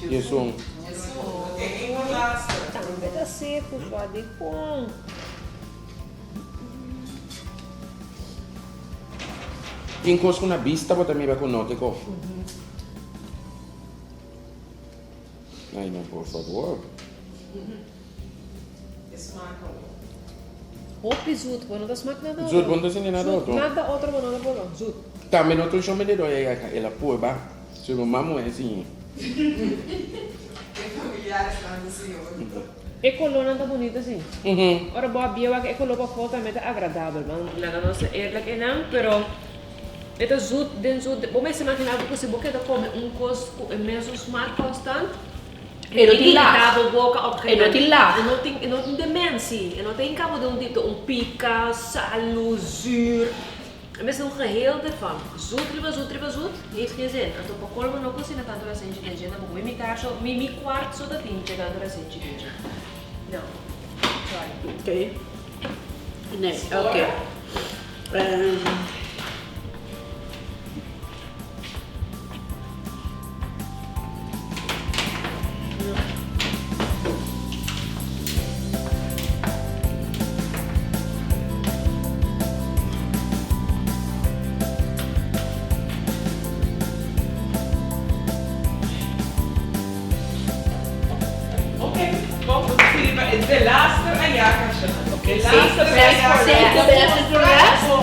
11. Tambe ta seku sua dikon. Tin kos ku na bista bo ta mira ku no te ko. Ay no por favor. Hopi zoet, bo no ta smak nada otro. Zoet, bo no ta sinti nada otro. Nada otro bo no ta purba, zoet. Tambe no ta un shon bendedor e yega el a purba su ruman muher siñi. E kolónan ta bunito si. Ora bo a bia wak e koló pafó tambe ta agradabel. Ban laga nos ta eerlijk einan, pero e ta zoet den zoet. Bo mester imagina bo ku si bo keda kome un kos ku e mesun smak konstant, E no tin irita lag. bo boka op E no tin lag. E no tin e no tin dementie. E no ta hinka bo den un dito un pika, salu, zuur. E mester un geheel ervan. Zoet riba zoet riba zoet heeft geen zin. Anto pa colmo no cocina tanto rasenchi den dje tampoco. Mi mitar so, mi mi kwart so ta tin dje tanto rasenchi den dje. No. Sorry. Oké. Nee, oké.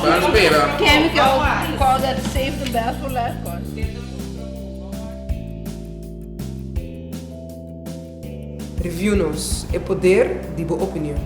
Ban spera. Save the best for last. Review nos, e poder di bo opinion.